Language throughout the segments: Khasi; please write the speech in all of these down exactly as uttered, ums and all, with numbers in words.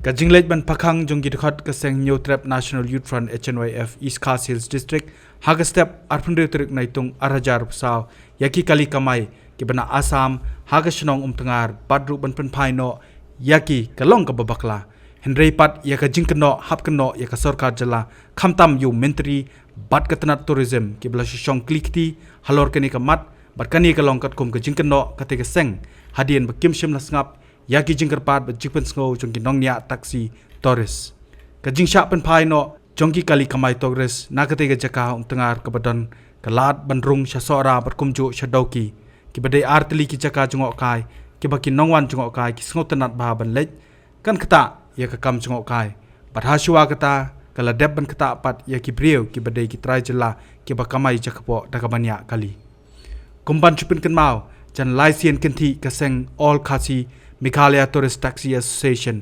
Ka jingleit ban pakhang jong ki dkhot ka seng Hynñiewtrep National Youth Front H N Y F East Khasi Hills District ha ka step arphew hynriew tarik Naitung ar hajar arphew saw ïa ki kali kamai kiba na Assam ha ka shnong Umtngar bad ruh ban pynphai noh ïa ki ka long kaba bakla. Hynrei pat ïa ka jingkynnoh hap kynnoh ïa ka sorkar jylla khamtam ïa u myntri bad ka tnat tourism kiba la shu shong kli kti halor kane ka mat bad kane ka long katkum ka jingkynnoh kata ka seng hadien ba kim shym la sngap ïa ki jingkyrpad bad jingpynsngew jong ki nongñiah taxi tourist. Ka jingshah pynphai noh jong ki kali kamai tourist na kata ka jaka Umtngar kaba don ka lad ban rung sha Sohra bad kumjuh sha Dawki kiba dei ar tylli ki jaka jngohkai kiba ki nongwan jngohkai ki sngewtynnat bha ban leit kan ktah ïa ka kam jngohkai. Bad ha shuwa kata ka la dep ban ktah pat ïa ki briew kiba dei ki trai jylla kiba kamai jakpoh da kaba ñiah kali. Kum ban shu pynkynmaw, jan lai sien kynthih ka seng All Khasi Meghalaya Tourist Taxi Association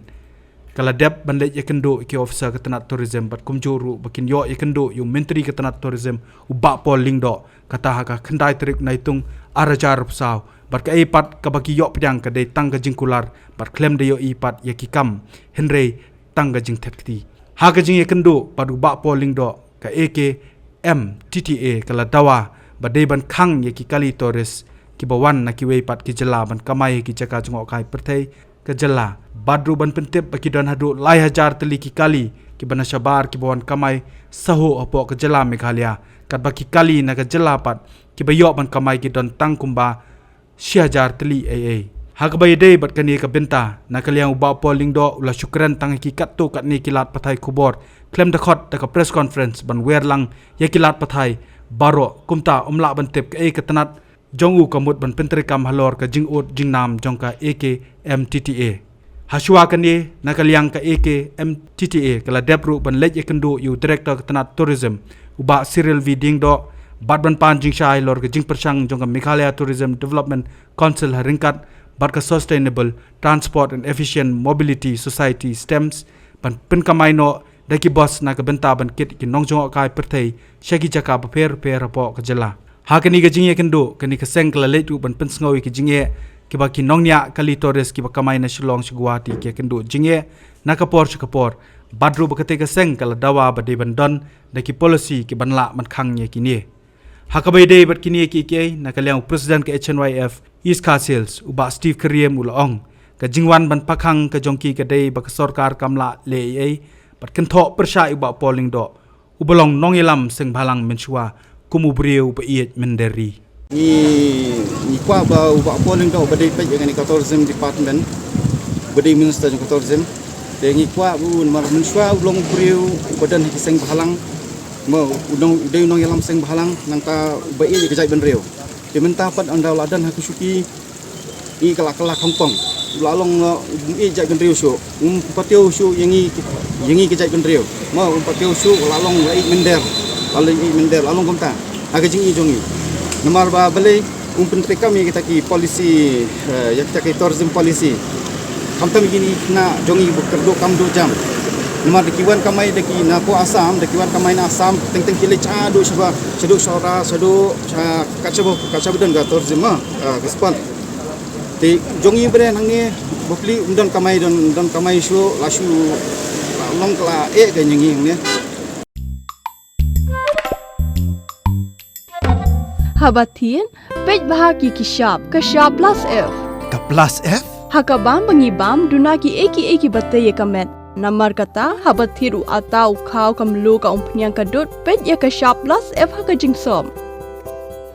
ka la dep ban leit ïakynduh ïa ki officer ka tnat tourism bad kumjuh ruh ba kin ïoh ïakynduh ïa u myntri ka tnat tourism u Bah Paul Lyngdoh, kata ha ka khyndai tarik Naitung ar hajar arphew saw. Bad kaei pat kaba ki ïoh pdiang ka dei tang ka jingkular bad khlem da ïohi pat ïa ki kam, hynrei tang ka jingthet kti. Ha ka jingïakynduh bad u Bah Paul Lyngdoh, ka A K M T T A ka la dawa ba dei ban khang ïa ki kali tourist kiba wan na kiwei pat ki jylla ban kamai ha ki jaka jngohkai pyrthei ka jylla, bad ruh ban pyntip ba ki don haduh lai hajar tylli ki kali kiba na shabar kiba wan kamai sahuh hapoh ka jylla Meghalaya, katba ki kali na ka jylla pat kiba ïoh ban kamai ki don tang kumba shi hajar tylli ei ei. Ha kaba ïadei bad kane ka bynta, na ka liang u Bah Paul Lyngdoh u la shu kren tang ha ki katto katne ki lad pathai khubor khlem da khot da ka press conference ban wer lang ïa ki lad pathai baroh, kumta um lah ban tip kaei ka tnat jong u ka mut ban pyntreikam halor ka jingud jingnam jong ka A K M T T A. Ha shuwa kane, na ka liang ka A K M T T A ka la dep ruh ban leit ïakynduh ïa u Director ka tnat Tourism, u Bah Cyril V Diengdoh, bad ban pan jingshai halor ka jingpyrshang jong ka Meghalaya Tourism Development Council ha ryngkat bad ka Sustainable Transport and Efficient Mobility Society, STEMS, ban pynkamai noh da ki bus na ka bynta ban kit ki nongjngohkai pyrthei sha ki jaka bapher bapher hapoh ka jylla. Ha kane ka jingïakynduh, kane ka seng ka la leit ruh ban pynsngew ïa ki jingeh kiba ki nongñiah kali tourist kiba kamai na Shillong sha Guwahati ki ïakynduh jingeh na ka por sha ka por, bad ruh ba kata ka seng ka la dawa ba dei ban don da ki policy kiban lah ban khang ïa kine. Ha kaba ïadei bad kine kiei kiei, na ka liang u President ka H N Y F East Khasi Hills, u Bah Steve Kyriem u la ong, ka jingwan ban pakhang ka jong ki ka dei ba ka sorkar kam lah leh ei ei bad kynthoh pyrshah ïa u Bah Paul Lyngdoh uba long nongïalam seng bhalang mynshuwa kum u briew uba ïeit mynder ri. Ngi, ngi kwah ba u Bah Paul Lyngdoh uba dei peit ïa kane ka Tourism Department, uba dei Minister jong ka Tourism, te ngi kwah ba u, namar mynshuwa u long u briew uba don ha ki seng bhalang, mo, u dei u nongïalam seng bhalang, nangta uba ïeit ïa ka jaitbynriew. Te mynta pat ynda u la don ha ka shuki, ïa ka la, ka la khongpong, u la long, uh, um ïeit jaitbynriew shuh, um patiew shuh ïa ngi, ïa ngi ki jaitbynriew. Mo, um patiew shuh, u la long u la ïeit mynder, la long ïeit mynder, la long kumta ha ka jingïeit jong ngi. Namar ba balei, um pyntreikam ïa kita ki policy, eh, ïa kita ki tourism policy. Khamtam ïa kine ki khynnah jong ngi ba kyrduh kam duh jam. Namar da ki wan kamai da ki na ko Assam, da ki wan kamai na Assam, teng teng ki leit shaduh shaba, shaduh Sohra, shaduh sha, kat shaba, kat shaba don ka tourism, ah, ka spot. Te jong ngi ba dei hangne, bapli um don kamai, don, don kamai shuh, la shu, la long ka la eh ka jong ngi hangne. Haba thied, peit bha ki ki shap, ka shap plus F. Ka plus F? Ha ka bam ba ngi bam, duna kiei kiei kiba tei ïa ka met. Namar kata, haba thied u atta, u khaw, ka mluh, ka umphniang, ka dud, peit ïa ka shap plus F ha ka jingsop.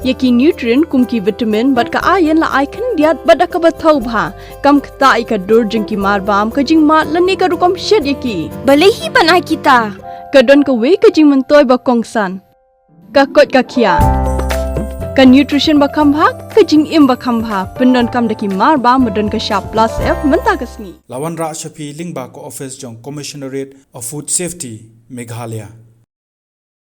Ïa ki nutrient kum ki vitamin bad ka iron la ai khyndiat bad da kaba thaw bha. Kam ktah ïa ka dur jong ki marbam, ka jingmad lane ka rukom shet ïa ki. Balei hi ban ai kita? Ka don kawei ka jingmyntoi ba kongsan. Ka koit ka khiah. Ka nutrition ba kham bha, ka jingim ba kham bha. Pyndonkam da ki marbam ba don ka shap plus F mynta ka sngi. La wanrah sha phi lyngba ka office jong Commissionerate of Food Safety, Meghalaya.